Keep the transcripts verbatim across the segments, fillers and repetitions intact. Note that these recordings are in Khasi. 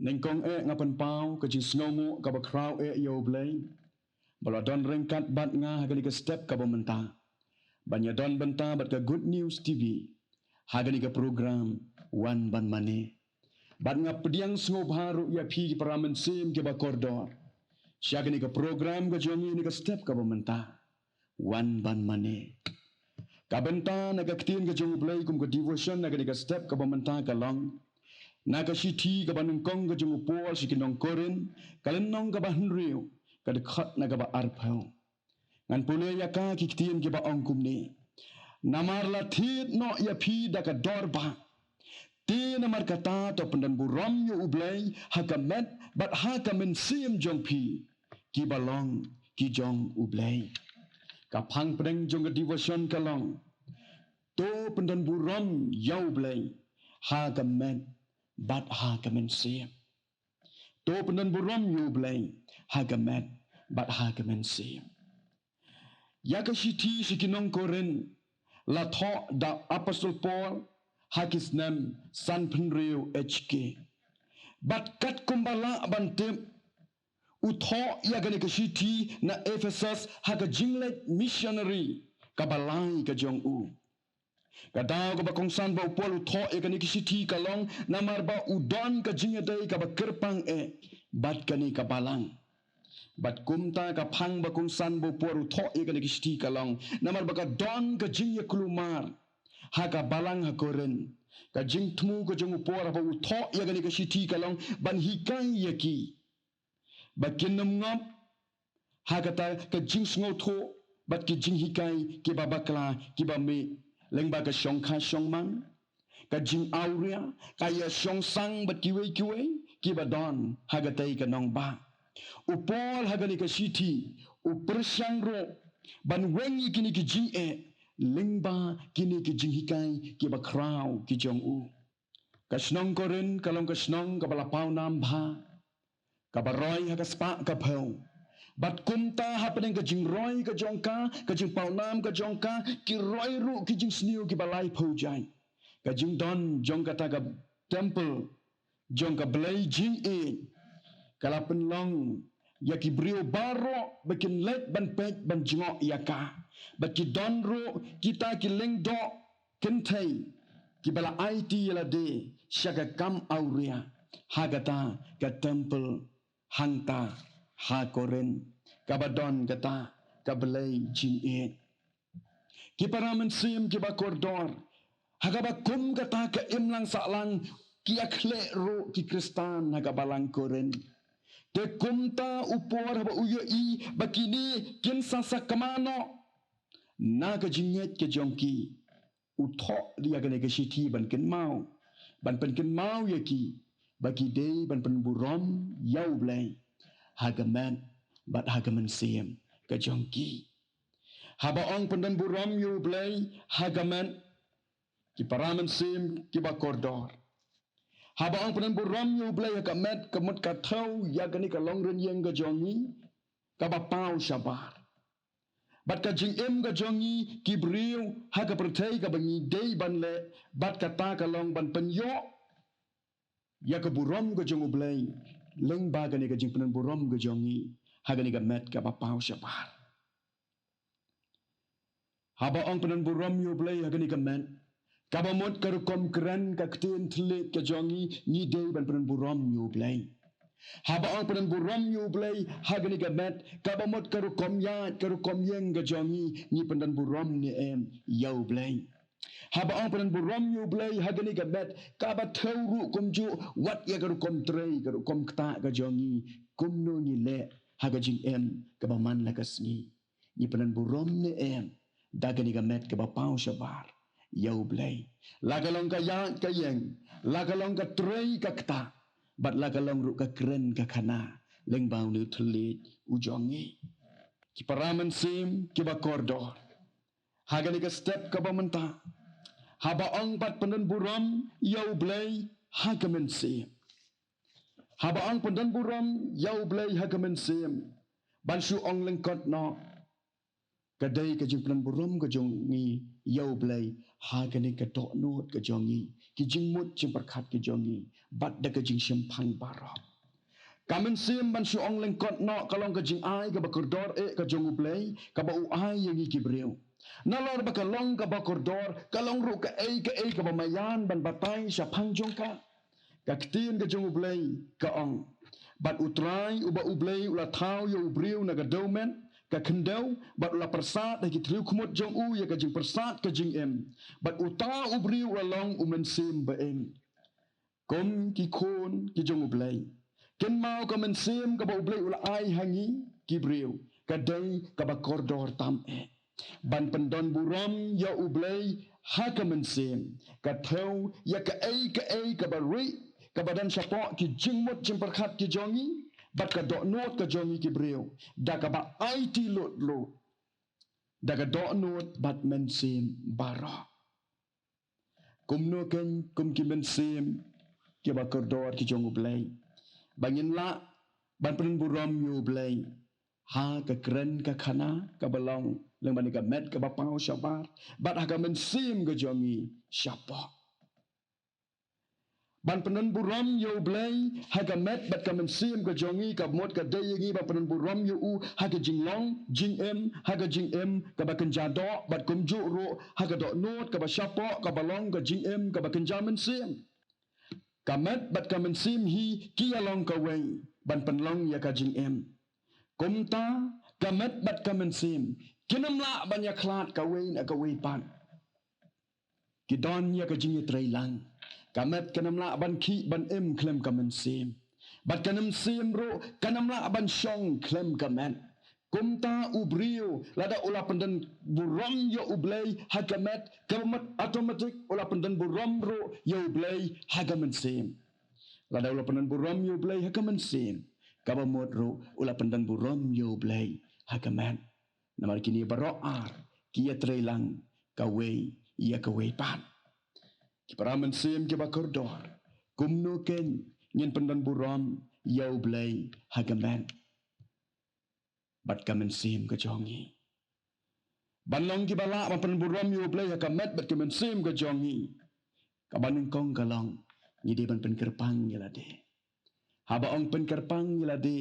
Nyngkong eh nga pynpaw ka jingsngewnguh kaba khraw eh ïa U Blei ba la don ryngkat bad nga ha kane ka step kaba mynta ban ïa don bynta bad ka Good News T V ha kane ka program Wan Ban Mane. Bad nga pdiang sngewbha ruh ïa phi ki para mynsiem kiba kordor sha kane ka program ka jong ngi ha kane ka step kaba mynta, Wan Ban Mane. Ka bynta na ka ktien ka jong U Blei kum ka devotion na kane ka step kaba mynta ka long na ka shithi kaba nyngkong ka jong u Paul sha ki nong Korinth, ka lynnong kaba hynriew, ka dkhot na kaba arphew. Ngan pule ïa ka, ki ktien kiba ong kumne: Namar la thied noh ïa phi da ka dor bah. Te namar kata to pyndon burom ïa U Blei ha ka met bad ha ka mynsiem jong phi, kiba long ki jong U Blei. Ka phang pdeng jong ka devotion ka long: To pyndon burom ïa U Blei ha ka met bad ha ka mynsiem. To pyndon burom ïa U Blei ha ka met bad ha ka mynsiem. Ïa ka shithi sha ki nong Korinth la thoh da Apostol Paul ha ki snem sanphew hynriew H K. Bad katkum ba lah ban tip, u thoh ïa kane ka shithi na Ephesus ha ka jingleit missionary kaba lai ka jong u. Ka daw kaba kongsan ba u Paul u thoh ïa kane ka shithi ka long namar ba u don ka jingïadei kaba kyrpang eh bad kane ka balang. Bad kumta ka phang ba kongsan ba u Paul u thoh ïa kane ka shithi ka long namar ba ka don ka jingïakulmar ha ka balang ha Korinth. Ka jingthmu ka jong u Paul haba u thoh ïa kane ka shithi ka long ban hikai ïa ki ba kin ym ngop ha kata ka jingsngewthuh bad ki jinghikai kiba bakla kiba mih lyngba ka shongkha shongman, ka jingawria, ka ïashong sang bad kiwei kiwei kiba don ha katei ka nongbah. U Paul ha kane ka shithi u pyrshang ruh ban weng ïa kine ki jingeh lyngba kine ki jinghikai kiba khraw ki jong u. Ka shnong Korinth ka long ka shnong kaba la pawnam bha, kaba roi ha ka spah ka phew. Bad kumta hapdeng ka jingroi ka jong ka, ka jingpawnam ka jong ka, ki roi ruh ki jingsniew kiba laiphew jait. Ka jingdon jong kata ka temple jong ka blei jingïeit ka la pynlong ïa ki briew baroh ba kin leit ban peit ban jngoh ïa ka. Bad ki don ruh kita ki lyngdoh kynthei kiba la aiti ïa lade sha ka kam awria ha kata ka temple hangta ha Korinth, kaba don kata ka blei jingïeit. Ki para mynsiem kiba kordor, ha kaba kum kata ka imlang sahlang ki ïakhleh ruh ki Khristan ha ka balang Korinth. Te kumta u Paul haba u ïohi ba kine kin sa sakma noh na ka jingngeit ka jong ki, u thoh ïa kane ka shithi ban kynmaw, ban pynkynmaw ïa ki ba ki dei ban pynburom ïa U Blei ha ka met bad ha ka mynsiem ka jong ki. Haba ong pyndon burom ïa U Blei ha ka met, ki para mynsiem kiba kordor, haba ong pyndon burom ïa U Blei ha ka met, ka mut ka thew ïa kane ka longrynïeng ka jong ngi kaba paw shabar. Bad ka jingim ka jong ngi ki briew ha ka pyrthei kaba ngi dei ban leh, bad kata ka long ban pynïoh ïa ka burom ka jong U Blei lyngba kane ka jingpynburom ka jong ngi ha kane ka met kaba paw shabar. Haba ong pyndon burom ïa U Blei ha kane ka met, kaba mut ka rukom kren ka ktien thylliej ka jong ngi, ngi dei ban pyndon burom ïa U Blei. Haba ong pyndon burom ïa U Blei ha kane ka met, kaba mut ka rukom ïaid ka rukom ïeng ka jong ngi, ngi pyndon burom ne em ïa U Blei. Haba ong pyndon burom ïa U Blei ha kane ka met, kaba thew ruh kumjuh wat ïa ka rukom trei ka rukom ktah ka jong ngi, kumno ngi leh ha ka jingim kaba man la ka sngi. Ngi pyndon burom ne em da kane ka met kaba paw shabar ïa U Blei, la ka long ka ïaid ka ïeng, la ka long ka trei ka ktah, bad la ka long ruh ka kren ka khana lyngba une u thylliej u jong ngi. Ki para mynsiem kiba kordor, ha kane ka step kaba mynta, haba ong pat pyndon burom ïa U Blei ha ka mynsiem, haba ong pyndon burom ïa U Blei ha ka mynsiem, ban shu ong lyngkot noh, ka dei ka jingpyndon burom ka jong ngi ïa U Blei ha kane ka dohnud ka jong ngi, ki jingmut jingpyrkhat ka jong ngi, bad da ka jingshemphang baroh. Ka mynsiem ban shu ong lyngkot noh ka long ka jingai kaba kordor eh ka jong U Blei, kaba u ai ïa ngi ki briew. Nalor ba ka long kaba kordor, ka long ruh kaei kaei kaba maïan ban batai shaphang jong ka. Ka ktien ka jong U Blei ka ong: Bad U Trai uba U Blei u la thaw ïa u briew na ka dewmet ka khyndew, bad u la pyrsad ha ki thliew khmut jong u ïa ka jingpyrsad ka jingim. Bad uta u briew u la long u mynsiem ba-im. Kum ki khun ki jong U Blei, kynmaw ka mynsiem kaba U Blei u la ai ha ngi ki briew ka dei kaba kordor tam eh, ban pyndon burom ïa U Blei ha ka mynsiem, ka thew ïa kaei kaei kaba rieh kaba don shapoh ki jingmut jingpyrkhat ki jong ngi, bad ka dohnud ka jong ngi ki briew, da kaba aiti lut ruh da ka dohnud bad mynsiem baroh. Kumno kein kum ki mynsiem kiba kordor ki jong U Blei, ba ngin lah ban pyndon burom ïa U Blei ha ka kren ka khana kaba long lyngba ïa ka met kaba paw shabar, bad ha ka mynsiem ka jong ngi shapoh. Ban pyndon burom ïa U Blei ha ka met bad ka mynsiem ka jong ngi, ka mut ka dei ïa ngi ban pyndon burom ïa u ha ka jinglong jingim, ha ka jingim kaba kynja doh, bad kumjuh ruh ha ka dohnud kaba shapoh kaba long ka jingim kaba kynja mynsiem. Ka met bad ka mynsiem hi ki ïalong kawei ban pynlong ïa ka jingim. Kumta ka met bad ka mynsiem kin ym lah ban ïakhlad kawei na kawei pat. Ki don ïa ka jingïatreilang. Ka met kan ym lah ban khih ban im khlem ka mynsiem, bad ka mynsiem ruh kan ym lah ban shong khlem ka met. Kumta u briew lada u la pyndon burom ïa U Blei ha ka met, ka met automatic u la pyndon burom ruh ïa U Blei ha ka mynsiem. Lada u la pyndon burom ïa U Blei ha ka mynsiem, kaba mut ruh u la pyndon burom ïa U Blei ha ka met. Namar kine baroh ar ki ïatreilang kawei ïa kawei pat. Ki para mynsiem kiba kordor, kumno kein ngin pyndon burom ïa U Blei ha ka met bad ka mynsiem ka jong ngi? Ban long kiba lah ban pyndon burom ïa U Blei ha ka met bad ka mynsiem ka jong ngi, kaba nyngkong ka long, ngi dei ban pynkyrpang ïa lade. Haba ong pynkyrpang ïa lade,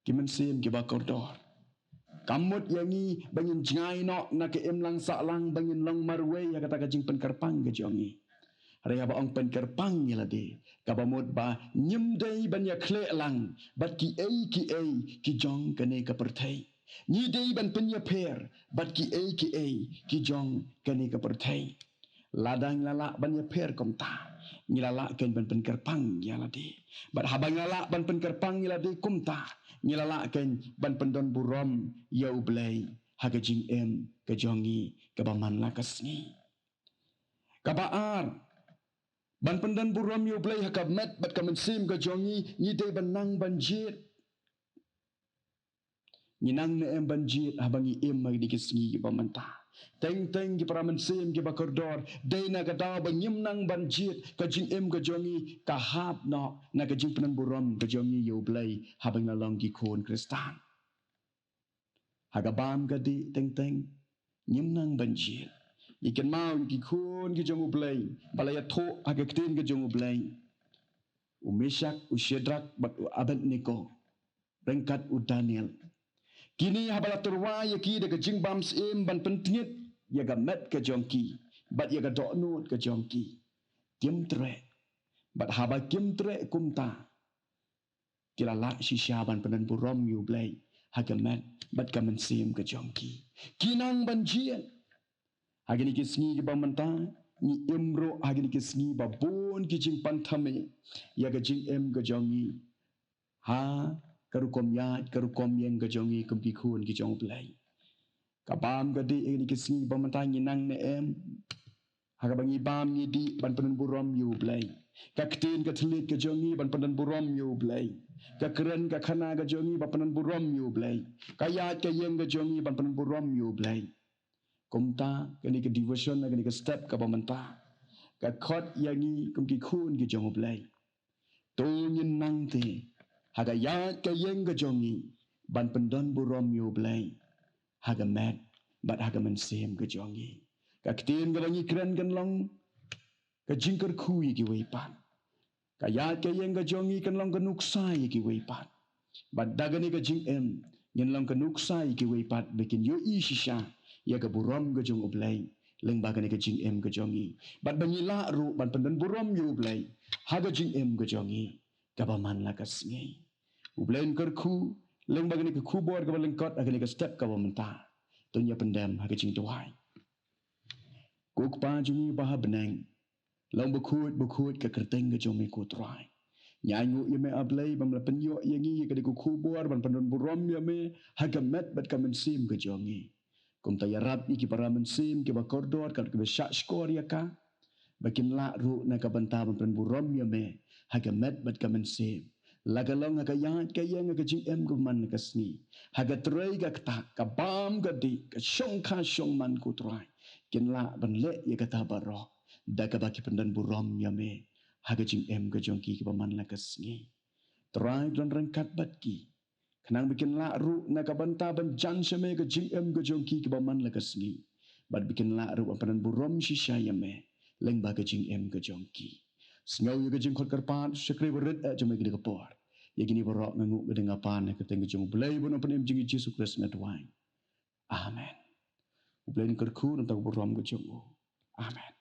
ki mynsiem kiba kordor, kam mut ïa ngi ba ngin jngai noh na ka imlang sahlang ba ngin long marwei ha kata ka jingpynkyrpang ka jong ngi. Hynrei haba ong pynkyrpang ïa lade, kaba mut ba ngim dei ban ïakhleh lang bad kiei kiei ki jong kane ka pyrthei. Ngi dei ban pynïapher bad kiei kiei ki jong kane ka pyrthei. Lada ngi la lah ban ïapher kumta, ngi la lah kein ban pynkyrpang ïa lade. Bad haba ngi la lah ban pynkyrpang ïa lade kumta, ngi la lah kein ban pyndon burom ïa U Blei ha ka jingim ka jong ngi kaba man la ka sngi. Kaba ar, ban pyndon burom ïa U Blei ha ka met bad ka mynsiem ka jong ngi, ngi dei ban nang ban jied. Ngi nang ne em ban jied haba ngi im ha kine ki sngi kiba mynta? Teng teng ki para mynsiem kiba kordor, dei na ka daw ba ngim nang ban jied, ka jingim ka jong ngi ka hap noh na ka jingpyndon burom ka jong ngi ïa U Blei haba ngi la long ki khun Khristan. Ha ka bam ka dih teng teng ngim nang ban jied. Ngi kynmaw ïa ki khun ki jong U Blei ba la ïathuh ha ka ktien ka jong U Blei, u Meshak, u Shadrak bad u Abednego, ryngkat u Daniel. Kine haba la tyrwa ïa ki da ka jingbam syiem ban pyntngit ïa ka met ka jong ki bad ïa ka dohnud ka jong ki, kim treh. Bad haba kim treh kumta, ki la lah shisha ban pyndon burom ïa U Blei ha ka met bad ka mynsiem ka jong ki. Ki nang ban jied. Ha kine ki sngi kiba mynta, ngi im ruh ha kine ki sngi ba bun ki jingpynthame ïa ka jingim ka jong ngi ha ka rukom ïaid ka rukom ïeng ka jong ngi kum ki khun ki jong U Blei. Ka bam ka dih ha kine ki sngi kiba mynta, ngi nang ne em ha kaba ngi bam ngi dih ban pyndon burom ïa U Blei? Ka ktien ka thylliej ka jong ngi ban pyndon burom ïa U Blei? Ka kren ka khana ka jong ngi ban pyndon burom ïa U Blei? Ka ïaid ka ïeng ka jong ngi ban pyndon burom ïa U Blei? Kumta kane ka devotion, kane ka step kaba mynta, ka khot ïa ngi kum ki khun ki jong U Blei. To ngin nang te ha ka ïaid ka ïeng ka jong ngi ban pyndon burom ïa U Blei ha ka met bad ha ka mynsiem ka jong ngi. Ka ktien kaba ngi kren kan long ka jingkyrkhu ïa kiwei pat. Ka ïaid ka ïeng ka jong ngi kan long ka nuksa ïa kiwei pat. Bad da kane ka jingim ngin long ka nuksa ïa kiwei pat ba kin ïohi shisha ïa ka burom ka jong U Blei lyngba kane ka jingim ka jong ngi. Bad ba ngi lah ruh ban pyndon burom ïa U Blei ha ka jingim ka jong ngi kaba man la ka sngi. U Blei un kyrkhu lyngba kane ka khubor kaba lyngkot ha kane ka step kaba mynta. To ngin ïa pyndem ha ka jingduwai. Ko Kpa jong ngi ba ha bneng, long bakhuid bakhuid ka kyrteng ka jong me ko Trai. Ngi ainguh ïa me A Blei ba me la pynïoh ïa ngi ïa kane ka khubor ban pyndon burom ïa me ha ka met bad ka mynsiem ka jong ngi. Kumta ïarap ïa ki para mynsiem kiba kordor, kiba shahshkor ïa ka, ba kin lah ruh na ka bynta ban pyndon burom ïa me ha ka met bad ka mynsiem, la ka long ha ka ïaid ka ïeng ha ka jingim kaba man la ka sngi, ha ka trei ka ktah, ka bam ka dih, ka shongkha shongman ko Trai. Kin lah ban leh ïa kata baroh da kaba ki pyndon burom ïa me ha ka jingim ka jong ki kaba man la ka sngi. Trai, don ryngkat bad ki, khnang ba kin lah ruh na ka bynta ban jan sha me ha ka jingim ka jong ki kaba man la ka sngi, bad ba kin lah ruh ban pyndon burom shisha ïa me lyngba ka jingim ka jong ki. Sngew ïa ka jingkhot kyrpad, shakri barit eh jong me ha kane ka por. Ïa kine baroh nga nguh, nga dang nga pan ha ka kyrteng ka jong U Blei bad U Nongpynim jong ngi Jisu Khrist nga duwai. Amen. U Blei un kyrkhu, nangta ka burom ka jong u. Amen.